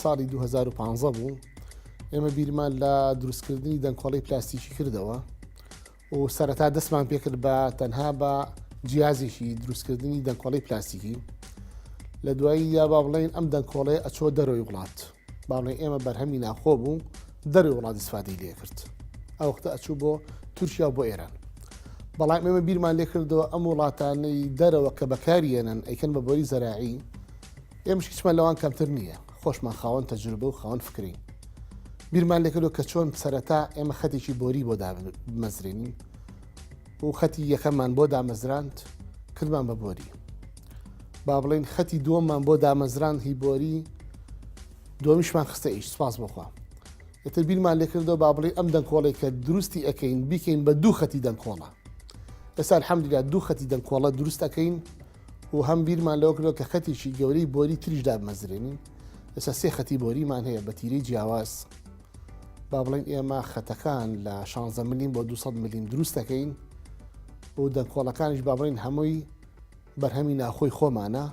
ساڵی 2015 بوو ئێمە بیرمان لە دروستکردنی دەنکۆڵەی پلاستیکی کردەوە و سەرەتا دەستمان پێکرد بە تەنها بە جیازێکی دروستکردنی دەنکۆڵەی پلاستیکی لە دوایی یا با بڵێین ئەم دەنکۆڵەیە ئەچۆ دەرەوەی وڵات با بڵێین ئێمە بەرهەمی ناخۆ بوو دەرەوەی وڵات ئیسفادەی لێ کرد ئەو وەختە ئەچوو بۆ تورکیا و بۆ ئێران بەڵام ئێمە بیرمان لێ کردەوە ئەم وڵاتانەی دەرەوە کە بەکاریێنن ئەیکەن بە بۆری زەراعی ئێمەش هیچمان لەوان کەمتر نییە خۆشمان خاوەن تەجروبە و خاوەن فکرین بیرمان لێکردەوە کە چۆن سەرەتا ئێمە خەتێکی بۆری بۆ دابمەزرێنین و خەتی یەکەممان بۆ دامەزراند کردمان بە بۆری با بڵین خەتی دووەممان بۆ دامەزراند هی بۆری دووەمیشمان خستە ئیش سپاس بۆخوا ئیتر بیرمان لێکردەوە با بڵێ ئەم دەنکۆڵێک کە دروستی ئەەکەین بیکەین بە دوو خەتی دەنکۆڵە ئێستا الحەمدلله دوو خەتی دەنکۆڵە دروست ئەەکەین و هەم بیرمان لەوە کردەوە کە خەتێکی گەورەی بۆری تریش دابمەزرێنین ئێستا سێ خەتی بۆریمان هەیە بە تیرەی جیاواز با بڵێن ئێمە خەتەکان لە 16 ملیم بۆ 200 ملیم دروست دەکەین و دەنکۆڵەکانیش با بڵێن هەمووی بەرهەمی ناخۆی خۆمانە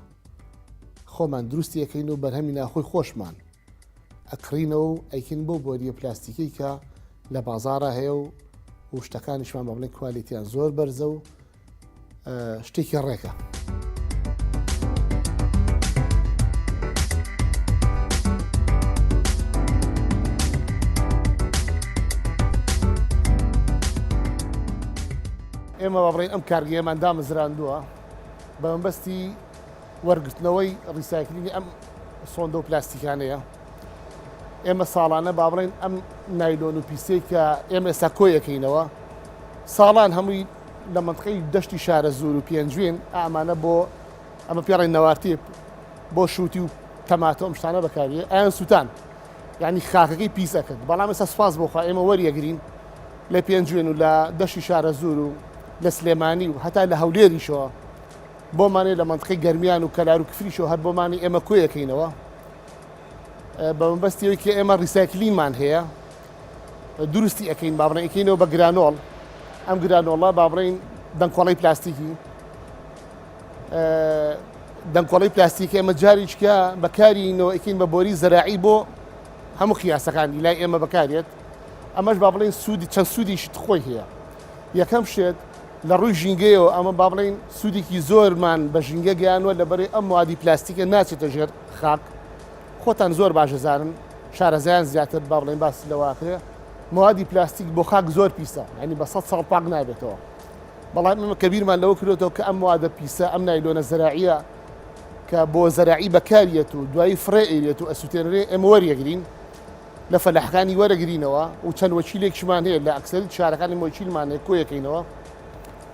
خۆمان دروستیەکەین و بەرهەمی ناخۆی خۆشمان ئەکڕینەوە و ئەیکەین بۆ بۆریە پلاستیکەی کە لە بازاڕا هەیە و و شتەکانیشمان بە بڵێن quality یان زۆر بەرزە و شتێکی ڕێکە. ئێمە با بڵێین ئەم کارگەیەمان دامەزراندووە بە مەبەستی وەرگرتنەوەی recycling ی ئەم سۆندە و پلاستیکانەیە ئێمە ساڵانە با بڵێین ئەم نایلۆن و پیسەی کە ئێمە ئێستا کۆیەکەینەوە ساڵان هەمووی لە مەنتقەی دەشتی شارەزوور و پێنجوێن ئامانە بۆ ئەمە پێڕێن نەوارتیپ بۆ شووتی و تەماتە ئەم شتانە بەکاریە ئەیان سووتان یعنی خاکەکەی پیس ئەکرد بەڵام ئێستا سوپاس بۆ خوا ئێمە وەریەگرین لە پێنجوێن و لە دەشتی شارەزوور و لە سلێمانی و هەتا لە هەولێریشەوە بۆمانێ لە مەنتقەی گەرمیان و کەلار و کفریشەوە هەر بۆمانی ئێمە کۆیەکەینەوە بە مەبەستی ئەوەی کە ئێمە recycling مان هەیە دروستی ئەەکەین با بڵێن ئەکەینەوە بە granule ئەم granule ە با بڵێین دەنکۆڵەی پلاستیکی دەنکۆڵەی پلاستیکی ئێمە جاریچکە بەکارینەوە ئەکەین بە بۆری زەراعی بۆ هەموو قیاسەکانی لای ئێمە بەکارێت ئەمەش با بڵێن سوودی چەند سوودیشی خۆی هەیە یەکەم شێت لە ڕووی ژینگەیەوە ئەمە با بڵێین سوودێکی زۆرمان بە ژینگە گەیانوە لەبەرەی ئەم موادی پلاستیکە ناچێتە ژێر خاک خۆتان زۆر باش دەزانن شارەزایان زیاتر با بڵێن باس لەوە ئەکرێ موادی پلاستیک بۆ خاک زۆر پیسە یعنی بە سەد ساڵ پاک نابێتەوە بەڵام ئێمە کە بیرمان لەوە کردێتەوە کە ئەم موادە پیسە ئەم نایلۆنە زەراعیە کە بۆ زەراعی بەکاریەت و دوایی فڕێ ئەیرێت و ئەسووتێنرێ ئێمە وەریەگرین لە فەلاحەکانی وەرەگرینەوە و چەند وەکیلێکیشمان هەیە لە ئەکسەری شارەکانی وەکیلمان هەیە کۆیەکەینەوە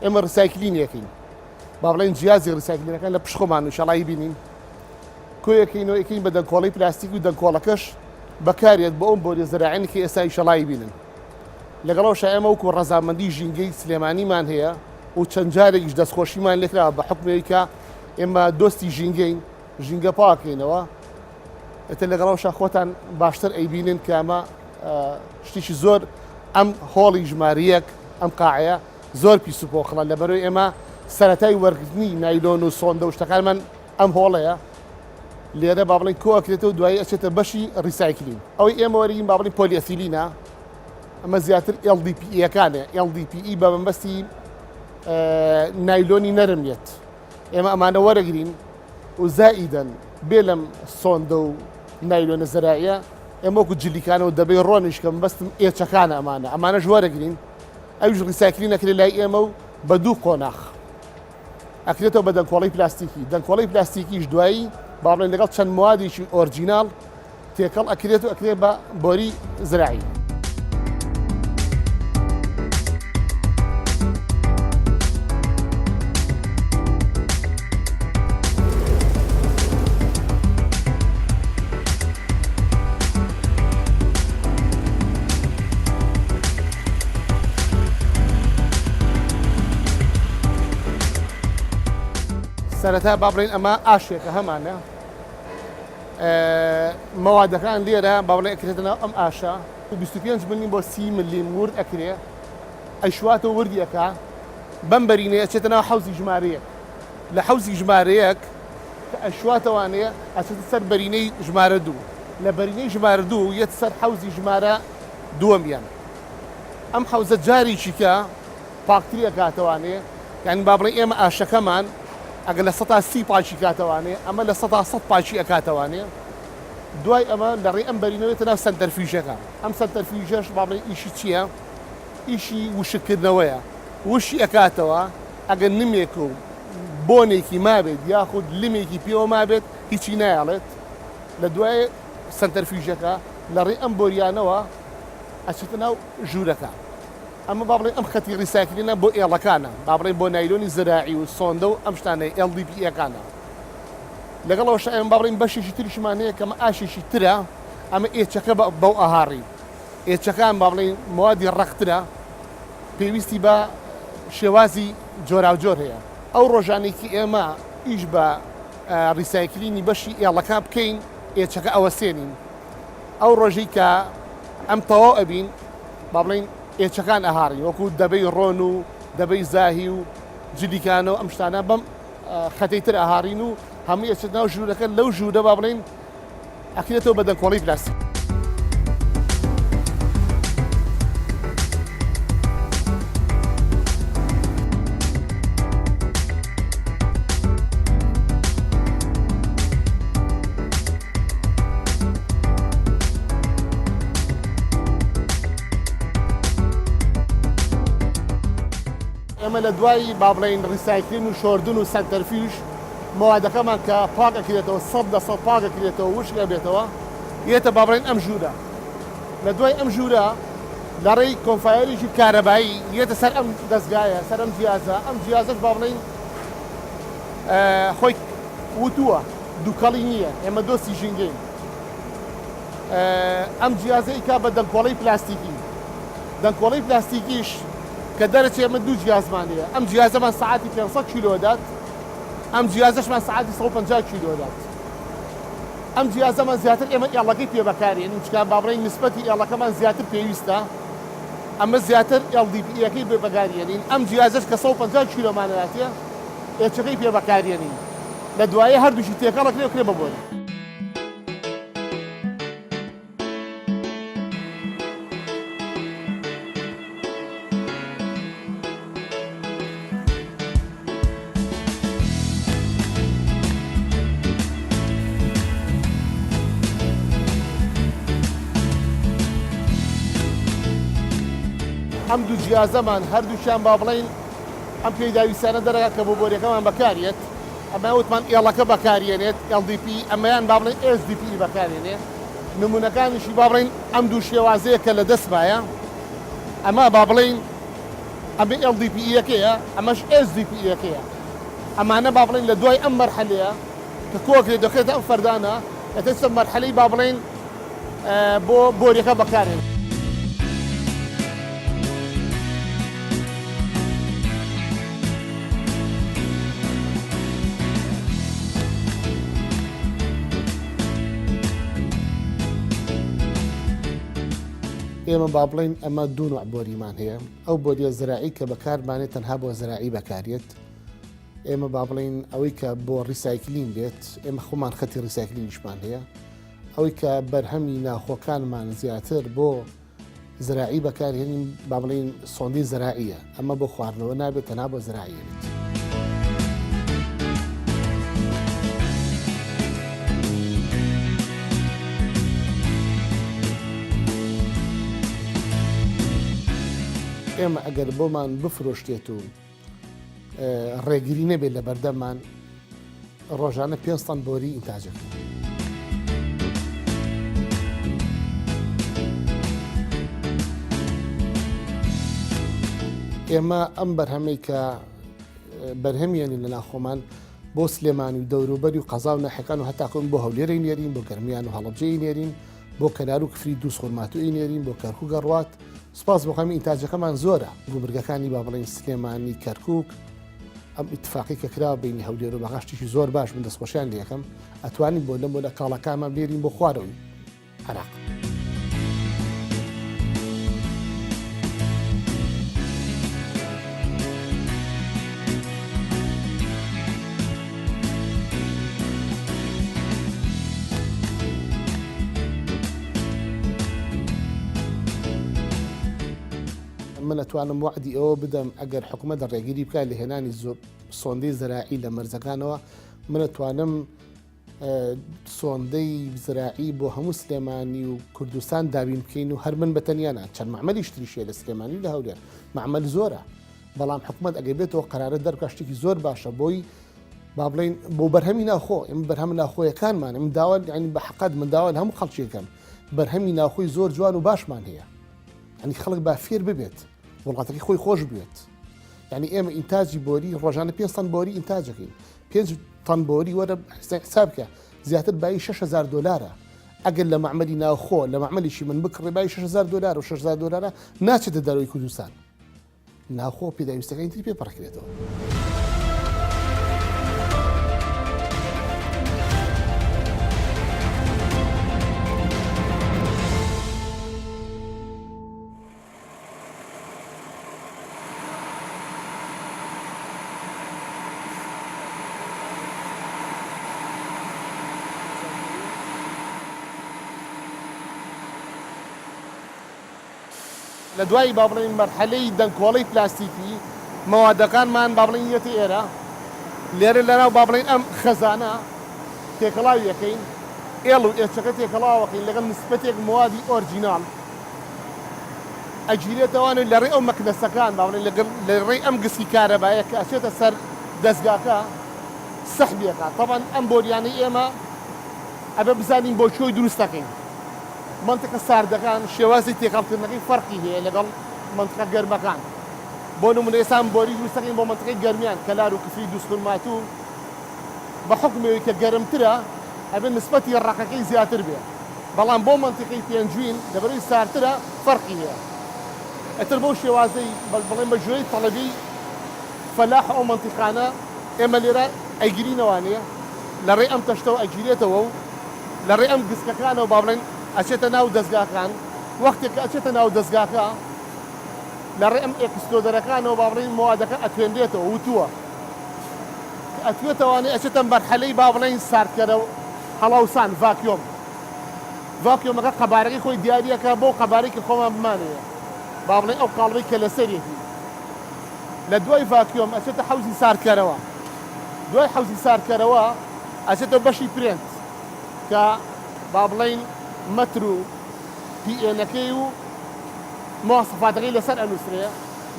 ئێمە recycling یەکەین با بڵێن جیازی recycling ەکان لە پشت خۆمان و شەڵایی بینین کۆیەکەینەوە یەکەین بە دەنکۆڵەی پلاستیک و دەنکۆڵەکەش بەکارێت بۆ ئەم بۆریە زەراعینی کە ئێستا ئیشەڵایی بینن لەگەڵەوەشا ئێمە وەکو ڕەزامەندی ژینگەی سلێمانیمان هەیە و چەند جارێکیش دەستخۆشیمان لێکراوە بە حکمەوەی کە ئێمە دۆستی ژینگەین ژینگە پاکەینەوە ئیتر لەگەڵ ئەوشا خۆتان باشتر ئەیبینن کە ئەمە شتێکی زۆر ئەم هۆڵی ژمارە یەک ئەم قاعەیە زۆر پیس و پۆخڵە لەبەرەوەی ئێمە سەرەتای وەرگرتنی نایلۆن و سۆندە و شتەکانمان ئەم هۆڵەیە لێرە با بڵێن کۆ ئەکرێتەوە دوایی ئەچێتە بەشی recycling ئەوەی ئێمە وەرگین با بڵێن پۆلیئەسیلینە ئەمە زیاتر LDPE ەکانە LDPE بە مەبەستی نایلۆنی نەرم یەت ئێمە ئەمانە وەرەگرین و زائیدەن بێ لەم سۆندە و نایلۆنە زەرایە ئێمە وەکو جلیکانەوە دەبەی ڕۆنیش کە مەبەستم ئێچەکانە ئەمانە ئەمانەش وەرەگرین ئەویش recycling ئەکرێ لای ئێمە و بە دوو قۆناخ ئەکرێتەوە بە دەنکۆڵەی پلاستیکی دەنکۆڵەی پلاستیکیش دوایی با بڵێن لەگەڵ چەند موادێکی original تێکەڵ ئەکرێت و ئەکرێت بە بۆری زراعی. سەرەتا با بڵێین ئەمە ئاشێکە هەمانە مەوادەکان لێرە با بڵێ ئەکرێتە ناو ئەم ئاشە و 25 ملیم بۆ 30 ملیم ورد ئەکرێ ئەیشواتەوە وردی ئەکا بەم بەرینەیە ئەچێتە ناو حەوزی ژمارە یەک لە حەوزی ژمارە یەک کە ئەشواتەوانەیە ئەچێتە سەر بەرینەی ژمارە دوو. لە بەرینەی ژمارە دوو یەت سەر حەوزی ژمارە دووەمیان. ئەم حەوزە جارێکی کە پاکتری ئەکاتەوانێ، یانی با بڵێین ئێمە ئاشەکەمان ئەگەر 30% پاکی کاتەوانێ، ئەمە 100% پاکی ئەکاتەوانێ. دوای ئەمە لە ڕێی ئەم بەرینەوە یەتە ناو سەنتەرفیژەکە. ئەم سەنتەرفیژەش با بڵێین ئیشی چییە؟ ئیشی وشککردنەوەیە. وشکی ئەکاتەوە، ئەگەر نمێک و بۆنێکی مابێت یاخود لمێکی پێوە مابێت هیچی نایەڵێت. لە دوای سەنتەرفیژەکە لە ڕێی ئەم بۆریانەوە ئەچێتە ناو ژوورەکە. ئەمە با بڵێین ئەم خەتی recycling ە بۆ ئێڵەکانە، با بڵێین بۆ نایلۆنی زراعی و سۆندە و ئەم شتانەیە، LDPE ەکانە. لەگەڵ ئەوەشا ئێمە با بڵێین بەشێکی تریشمان هەیە کە ئەمە ئاشێکی ترە، ئەمە ئێچەکە بەو ئەهاڕی. ئێچەکان با بڵێین مەوادی ڕەقترە، پێویستی بە شێوازی جۆراوجۆر هەیە. ئەو ڕۆژانەی کە ئێمە ئیش بە recycling ی بەشی ئێڵەکان بکەین، ئێچەکە ئەوەسێنین. ئەو ڕۆژەی کە ئەم تەواو ئەبین با بڵێین ئێچەکان ئەهاڕین وەکو دەبەی ڕۆن و دەبەی زاهی و جلیکانە و ئەم شتانە بەم خەتەی تر ئەهاڕین و هەمووی ئەچێت ناو ژوورەکە لەو ژوورە با بڵێین ئەکرێتەوە بە دەنکۆڵەی پلاستیک. ئێمە لە دوای با بڵێین recycling و شۆردن و سەنتەرفیوژ مەوادەکەمان کە پاک ئەکرێتەوە 100% پاک ئەکرێتەوە وشک ئەبێتەوە یێتە با بڵێین ئەم ژوورە لە دوای ئەم ژوورە لە ڕێی conveyor ێکی کارەبایی یێتە سەر ئەم دەستگایە سەر ئەم جیازە ئەم جیازەش با بڵێین خۆی وتووە دوکەڵی نییە ئێمە دۆستی ژینگەین ئەم جیازە ئیکا بە دەنکۆڵەی پلاستیکی دەنکۆڵەی پلاستیکیش کە دەرەچێ ئێمە دوو جیازمان هەیە ئەم جیازەمان سەعاتی 500 کیلۆ دات ئەم جیازەشمان سەعاتی 150 کیلۆ دات ئەم جیازەمان زیاتر ئێمە ئێڵەکەی پێ بەکارێنین چکا با بڵێین نسبەتی ئێڵەکەمان زیاتر پێویستە ئەمە زیاتر LDPE ەکەی پێ بەکارێنین ئەم جیازەش کە 150 کیلۆمان داتێ ئێچەکەی پێ بەکارێنین لە دوایە هەردووکی تێکەڵ ئەکرێ و کرێ بە بۆری. ئەم دوو جیازەمان هەردووکیان با بڵێین ئەم پێداویستیانە دەرەکات کە بۆ بۆریەکەمان بەکاریەت ئەمە وتمان ئێڵەکە بەکاریێنێت LDP ئەمەیان با بڵێین SDP بەکارێنێ نمونەکانیشی با بڵێین ئەم دوو شێوازەیە کە لە دەستمایە ئەمە با بڵێین ئەمە LDP یەکەیە ئەمەش SDP یەکەیە ئەمانە با بڵێین لە دوای ئەم مەرحەلەیە کە کۆکرێت دەخرێتە ئەم فەردانە ئەتێتە مەرحەلەی با بڵێین بۆ بۆریەکە بەکارێن. ئێمە با بڵێین ئەمە دوو نوع بۆریمان هەیە ئەو بۆریە زراعی کە بەکارمانێت تەنها بۆ زراعی بەکارێت ئێمە با بڵێین ئەوەی کە بۆ recycling بێت ئێمە خۆمان خەتی recycling یشمان هەیە ئەوەی کە بەرهەمی ناخۆکانمان زیاتر بۆ زراعی بەکارهێنین با بڵێین سۆندی زراعیە ئەمە بۆ خواردنەوە نابێت تەنها بۆ زراعیە بێت. ئێمە ئەگەر بۆمان بفرۆشتێت و ڕێگری نەبێت لە بەردەممان ڕۆژانە پێ تەن بۆری ئینتاجەکەین. ئێمە ئەم بەرهەمەی کە بەرهەمیێنین لە ناخۆمان بۆ سلێمانی و دەوروبەری و قەزا و ناحەکان و هەتاکۆن بۆ هەولێرەی نێرین بۆ گەرمیان و هەڵەبجەی نێرین بۆ کەلار و کفری دووس خورماتوی نێرین بۆ کەرکوک ئەڕوات سوپاس بۆ خوا ئینتاجەکەمان زۆرە گومرگەکانی با بڵێین سلێمانی کەرکوک ئەم ئیتفاقی کە کرا بینی هەولێر و بەغا شتێکی زۆر باش من دەستخۆشیان لەکەم ئەتوانین بۆ لەم بۆ لە کاڵاکانمان بێرین بۆ خوارەوەی عراق. من ئەتوانم وەعدی ئەوە بدەم ئەگەر حکومەت ڕێگری بکات لە هێنانی سۆندەی زەراعی لە مەرزەکانەوە من ئەتوانم سۆندەی زراعی بۆ هەموو سلێمانی و کوردستان دابین بکەین و هەر من بە تەنیا نا چەند مەعمەلیش تریش هەیە لە سلێمانی و لە هەولێر مەعمەل زۆرە بەڵام حکومەت ئەگەر بێتەوە قەرارە دەربکات شتێکی زۆر باشە بۆی با بڵێین بۆ بەرهەمی ناوخۆ ئێمە بەرهەمە ناوخۆیەکانمان من داوا یعنی بە حقات من داوا لە هەموو خەڵکیەکەم بەرهەمی ناوخۆی زۆر جوان و باشمان هەیە ینی خەڵک با فێر ببێت وڵاتەکەی خۆی خۆش بێت یعنی ئێمە ئینتاجی بۆری ڕۆژانە 5 تەن بۆری ئینتاجەکەین 5 تەن بۆری وەرە حساب بکە زیاتر بایی 6000 دلارە ئەگەر لە مەعمەلی ناوخۆ لە مەعمەلیشی من بکڕێ بایی 6000 دلار و 6000 دلارە ناچێتە دەرەوەی کوردستان ناوخۆ پێداویستەکانی تری پێ پڕکرێتەوە. لە دوای با بڵێین مەرحەلەی دەنکۆڵەی پلاستیکی مەوادەکانمان با بڵێین یەتە ئێرە لێرە لەناو با بڵێین ئەم خەزانە تێکەڵاوی ئەکەین L و H ەکە تێکەڵاوەکەین لەگەڵ نسبەتێک موادی original ئەگیرێتەوانێ لە ڕێی ئەو مەکنەسەکان با بڵێین لەگەڵ لە ڕێی ئەم گسکی کارەبایە کە ئەچێتە سەر دەزگاکە سەحبی ئەکات تەبعەن ئەم بۆریانەی ئێمە ئەبێ بزانین بۆ کوێی دروست ئەکەین مەنتیقە ساردەکان شێوازی تێکەڵکردنەکەی فەرقی هەیە لەگەڵ مەنتیقە گەرمەکان بۆ نمونە ئێستا ئەم بۆری دروست دەکەین بۆ مەنتیقەی گەرمیان کەلار و کفری دوزخورماتوو بە حوکمی ئەوەی کە گەرمترە ئەبێ نسبەتی ڕەقەکەی زیاتر بێ بەڵام بۆ مەنتیقەی پێنجوین لەبەرئەوەی ساردترە فەرقی هەیە ئیتر بەو شێوازەی بڵێن بە گوێرەی تەڵەبی فەلاح ئەو مەنتیقانە ئێمە لێرە ئەیگرینەوانێ لە ڕێی ئەم تەشتەوە ئەگیرێتەوە و لە ڕێی ئەم گسکەکانەوە با بڵێین ئەچێتە ناو دەزگاکان، وەختێک کە ئەچێتە ناو دەزگاکە لە ڕێی ئەم extruder ەکانەوە با بڵێین مەوادەکە ئەتوێنرێتەوە وتووە کە ئەتوێتەوانێ ئەچێتە مەرحەلەی با بڵێین ساردکەرەوە هەڵاوسان vacuum vacuum ەکە قەبارەکەی خۆی دیاریەکە بەو قەبارەی کە خۆمان بمانەوێ با بڵێین ئەو قاڵبەی کە لەسەرێتی لە دوای vacuum ئەچێتە حەوزی ساردکەرەوە دوای حەوزی ساردکەرەوە ئەچێتە بەشی print کە با بڵێین مەتر و PN ەکەی و مواسەفاتەکەی لەسەر ئەنووسرێ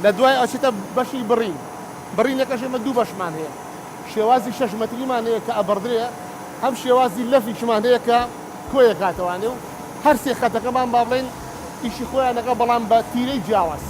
لە دوای ئەچێتە بەشی بڕین بڕینەکەش ئێمە دوو بەشمان هەیە شێوازی شەش مەتریمان هەیە کە ئەبڕدرێ هەم شێوازی لەفیشمان هەیە کە کۆیەکاتەوانێ و هەرسێ خەتەکەمان با بڵێین ئیشی خۆیان ئەکا بەڵام بە تیرەی جیاواز.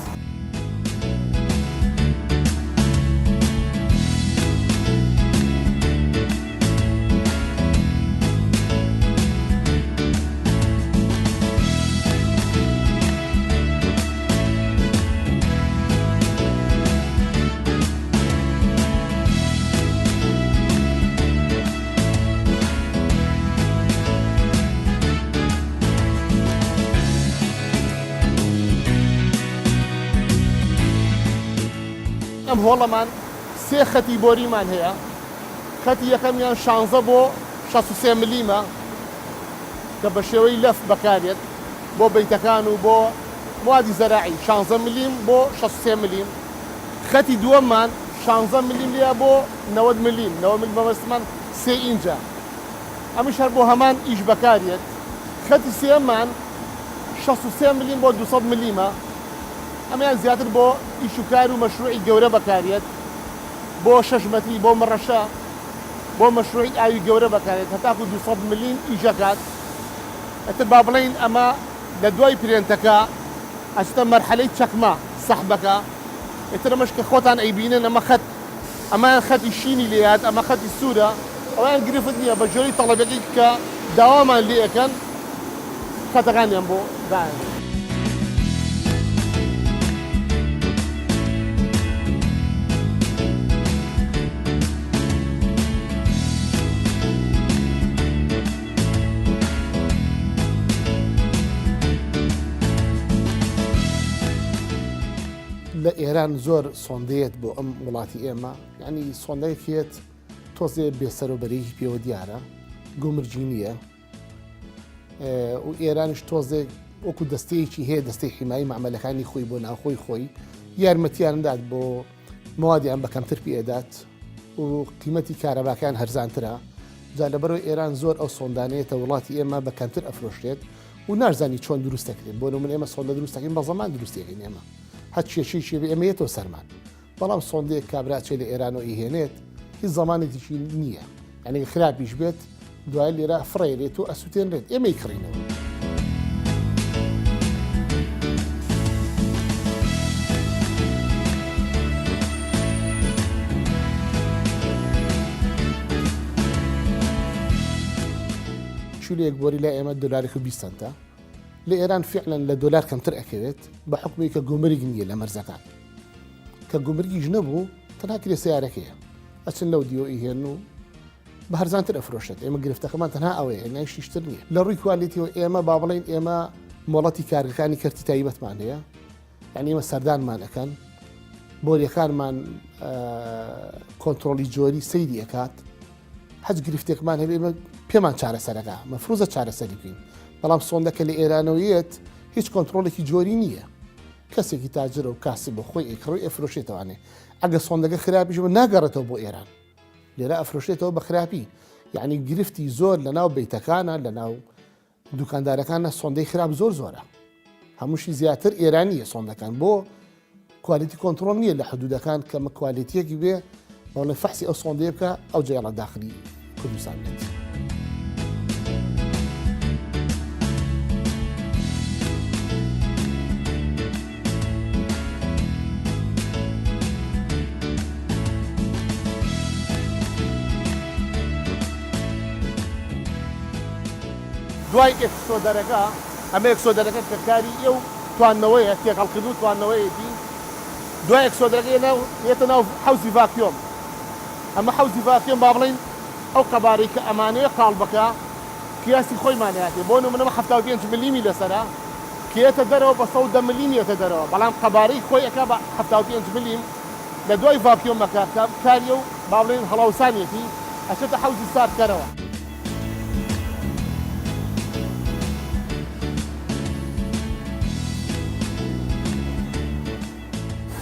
ئەم هۆڵەمان سێ خەتی بۆریمان هەیە خەتی یەکەمیان شانزە بۆ 63 ملیمە کە بە شێوەی لەف بەکارێت بۆ بەیتەکان و بۆ موادی زەراعی شانزە ملیم بۆ 63 ملیم خەتی دووەممان شانزە ملیم لێیە بۆ 90 ملیم 90 ملیم مەبەستمان سێ ئینجە ئەمیش هەر بۆ هەمان ئیش بەکاریەت خەتی سێیەممان 63 ملیم بۆ 200 ملیمە ئەمەیان زیاتر بۆ ئیش و کار و مەشروعی گەورە بەکاریەت بۆ شەش مەتری بۆ مڕەشە بۆ مەشروعی ئاوی گەورە بەکارێت هەتاکو 200 ملیم ئیشەکات ئەتر با بڵێین ئەمە لە دوای print ەکە ئەچتە مەرحەلەی چەکمە سەحبەکە ئیتر ئەمەش کە خۆتان ئەیبینن ئەمە خەت ئەمەیان خەتی شینی لێ هات ئەمە خەتی سوورە ئەویان گرفت نییە بە جۆری تەڵەبەکەی کە داوامان لێ ئەکەن خەتەکانیان بۆ دایان. لە ئێران زۆر سۆندەیەت بۆ ئەم وڵاتی ئێمە یعنی سۆندەیەکێت تۆزێ بێسەرۆبەرێکی پێوە دیارە گومرجی نییە و ئێرانیش تۆزێک وەکو دەستەیەکی هەیە دەستەی حیمایی مەعمەلەکانی خۆی بۆ ناوخۆی خۆی یارمەتیان دات بۆ موادیان بە کەمتر پێدات و قیمەتی کارەباکان هەرزانترە جا لەبەرەوەی ئێران زۆر ئەو سۆندانەیەتە وڵاتی ئێمە بە کەمتر ئەفرۆشرێت و ناشزانی چۆن دروست دەکرێت بۆ نمونە ئێمە سۆندە دروست دەکەین بە زەمان دروستیەکەین ئێمە هەر کێشەیەکی بێ ئێمە یەتەوە سەرمان بەڵام سۆندەیەک کابرا چێ لە ئێرانەوە ئیهێنێت هیچ زەمانێتیشی نییە یعنی خراپیش بێت دوای لێرە فڕێرێت و ئەسووتێنرێت ئێمەی کڕینەوە. کیلۆیەک بۆری لای ئێمە دۆلارێک و 20 سەنتە لە ئێران فعلەن لە دۆلار کەمتر ئەکەوێت بە حکومی کە گومرگ نییە لە مەرزەکان کە گومرگیش نەبوو تەنها کرێ سیارەکەیە ئەچن لەو دیۆ ئیهێن و بە هەرزانتر ئەفرۆشێت ئێمە گرفتەکەمان تەنها ئەوەیە نایشتر نییە لە ڕووی quality ەوە ئێمە با بڵین ئێمە مۆڵەتی کارگەکانی کەرتی تایبەتمان هەیە یعنی ئێمە سەردانمان ئەەکەن بۆریەکانمان کۆنتترۆلی جۆری سەیری ئەکات هەچ گرفتێکمان هەبێ ئێمە پێمان چارەسەرەکە مەفروزە چارەسەری بکەین بەڵام سۆندەکە لە ئێرانەوە یەت هیچ کۆنتترۆلێکی جۆری نییە کەسێکی تاجرە و کاسی بۆ خۆی ئەیکڕی ئەفرۆشێتوانێ ئەگە سۆندەکە خراپیش بە ناگەڕێتەوە بۆ ئێران لێرە ئەفرۆشێتەوە بە خراپی یعنی گرفتی زۆر لە ناو بیتەکانە لە ناو دوکاندارەکانە سۆندەی خراپ زۆر زۆرە هەمووشی زیاتر ئێرانیە سۆندەکان بۆ quality control نییە لە حدودەکان کە مە quality یەکی بێ بەڵێ فەحسی ئەو سۆندەیە بکە ئەو جێڵە داخلی کوردستان بێت. دوای extruder ەکە، ئەمە extruder ەکە کە کاری ئێ و تواندنەوەیە، تێکەڵکردن و تواندنەوەیەتی، دوای extruder ەکە یەتە ناو حەوزی vacuum، ئەمە حەوزی vacuum با بڵێین ئەو قەبارەی کە ئەمانەوێ قاڵبەکە قیاسی خۆیمان هاتێ، بۆ نمونە ئەمە 75 ملیمی لەسەرە کە یەتە دەرەوە بە 110 ملیم یەتە دەرەوە، بەڵام قەبارەی خۆی ئەکا بە 75 ملیم، لە دوای vacuum ەکە کە کاری ئەو با بڵێین هەڵاوسانیەتی ئەچێتە حەوزی ساردکەرەوە.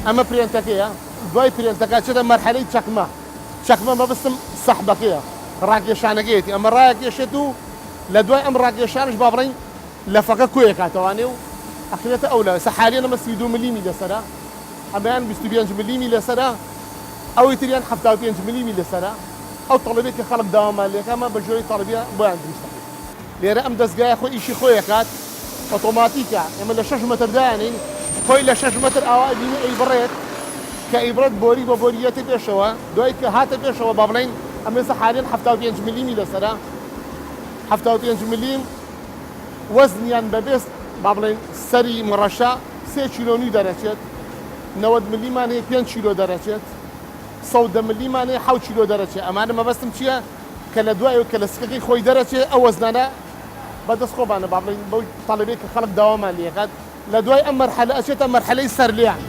ئەمە پرێنتەکەیە دوای پرێنتەکە ئەچێتە مەرحەلەی چەکمە چەکمە مەبەستم سەحبەکەیە ڕاکێشانەکەیەتی ئەمە ڕایەکێشێت و لە دوای ئەم ڕاکێشانش با بڵێین لەفەکە کۆیەکاتەوانێ و ئەخرێتە ئەو لە ئێستا حالیەن ئەمە 32 ملیمی لەسەرە ئەمەیان 25 ملیمی لەسەرە ئەوی تریان 75 ملیمی لەسەرە ئەو تەڵەبەی کە خەڵک داوامان لێکا ئەمە بە جۆری تەڵەبیە بۆیان دروست دەکەین. لێرە ئەم دەزگایە خۆی ئیشی خۆی ئەکات ئۆتۆماتیکە ئێمە لە شەش مەتر دایانێین خۆی لە شەش مەتر ئاوا ئەبینی ئەیبڕێت کە ئەیبڕێت بۆری بە بۆری یەتە پێشەوە دوای کە هاتە پێشەوە با بڵێین ئەمە ئێستا حالیەن 75 ملیمی لەسەرە 75 ملیم وەزنیان بەبێ با بڵێین سەری مڕەشە سێ کیلۆ نیو دەرەچێت 90 ملیمان هەیە پێنج کیلۆ دەرەچێت 110 ملیمان هەیە حەوت کیلۆ دەرەچێ ئەمانە مەبەستم چییە کە لە دوای کە لە سکەکەی خۆی دەرەچێ ئەو وەزنانە بە دەست خۆمانە با بڵێین بەو تەڵەبەی کە خەڵک داوامان لێ ئەکات لە دوای ئەم مەرحەلە ئەچێتە مەرحەلەی سەرلێیان.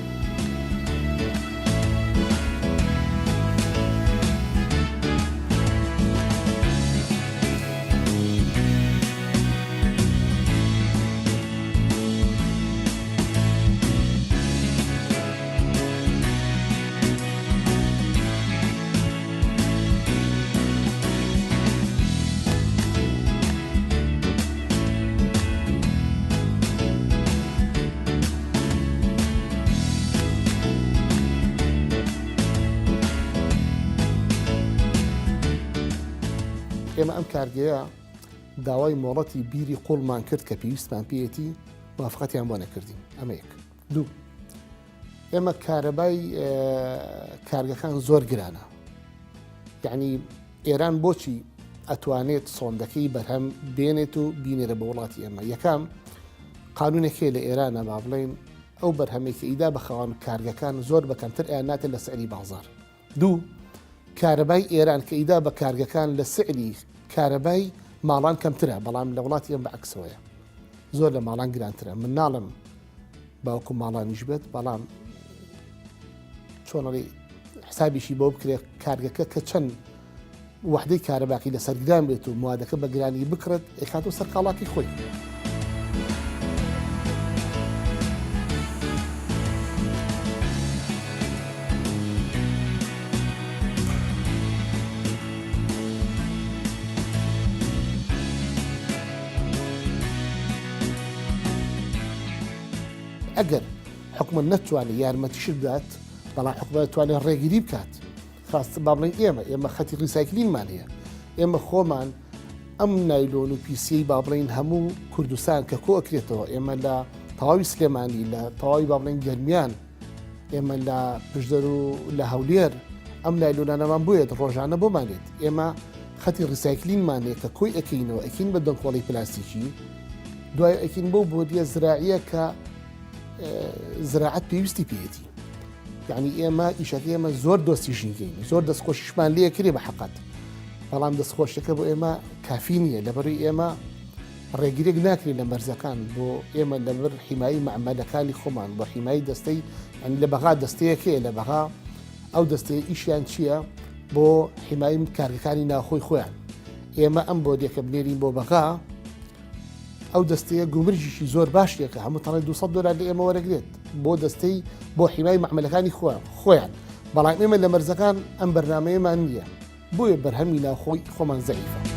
ئێمە ئەم کارگەیە داوای مۆڵەتی بیری قوڵمان کرد کە پێویستمان پێیەتی موافقەتیان بۆ نەکردین ئەمە یەک دوو ئێمە کارەبای کارگەکان زۆر گرانە یعنی ئێران بۆچی ئەتوانێت سۆندەکەی بەرهەم بێنێت و بینێرە بە وڵاتی ئێمە یەکەم قانونێک هەیە لە ئێرانە با بڵێن ئەو بەرهەمێکی ئیدا بە خاوەن کارگەکان زۆر بە کەمتر ئەیان ناتێت لە سعری بازار دوو کارەبای ئێران کە ئیدا بە کارگەکان لە سعری کارەبای ماڵان کەمترە بەڵام لە وڵاتی ئەم بە عکسەوەیە زۆر لە ماڵان گرانترە من ناڵم باوکو ماڵانیش بێت بەڵام چۆنڵی حسابیشی بۆ بکرێت کارگەکە کە چەند وەحدەی کارەباکی لەسەر گران بێت و موادەکە بە گرانی بکڕێت ئەیخاتەوە سەر کاڵاکەی خۆی. ئەگەر حکومەت نەتوانێت یارمەتیشت بدات بەڵام حکومەت توانێت ڕێگری بکات خاست با بڵێین ئێمە ئێمە خەتی recycling مان هەیە ئێمە خۆمان ئەم نایلۆن و پیسیەی با بڵێین هەموو کوردستان کە کۆ ئەکرێتەوە ئێمە لە تەواوی سلێمانی لە تەواوی با بڵێن گەرمیان ئێمە لە پشدەر و لە هەولێر ئەم نایلۆنانەمان بۆیەت ڕۆژانە بۆمانێت ئێمە خەتی recycling مان هەیە کە کۆی ئەکەینەوە ئەکین بە دەنکۆڵی پلاستیکی دوای ئەکین بۆ بۆریە زراعیە کە زراعەت پێویستی پێیەتی یعنی ئێمە ئیشەکە ئێمە زۆر دۆستی ژینگەین زۆر دەستخۆشیشمان لێ کرێ بە حقت بەڵام دەستخۆشەکە بۆ ئێمە کافی نییە لەبەروی ئێمە ڕێگرێک ناکرێت لە مەرزەکان بۆ ئێمە لەبەر حیمایی مەعمەلەکانی خۆمان بۆ حیمایی دەستەی لە بەغا دەستەیەکەیە لە بەغا ئەو دەستەیە ئیشیان چییە بۆ حیمایی کارگەکانی ناوخۆی خۆیان ئێمە ئەم بۆ دێکە بنێرین بۆ بەغا ئەو دەستەیە گومرگیشی زۆر باشێکە هەموو تەڵی 200 دلار لە ئێمە وەرەگرێت بۆ دەستەی بۆ حیمای مەعملەکانی خۆیان خۆیان بەڵام ئێمە لە مەرزەکان ئەم بەرنمەیەمان نییە بۆیە بەرهەمی ناوخۆی خۆمان زەعیفە.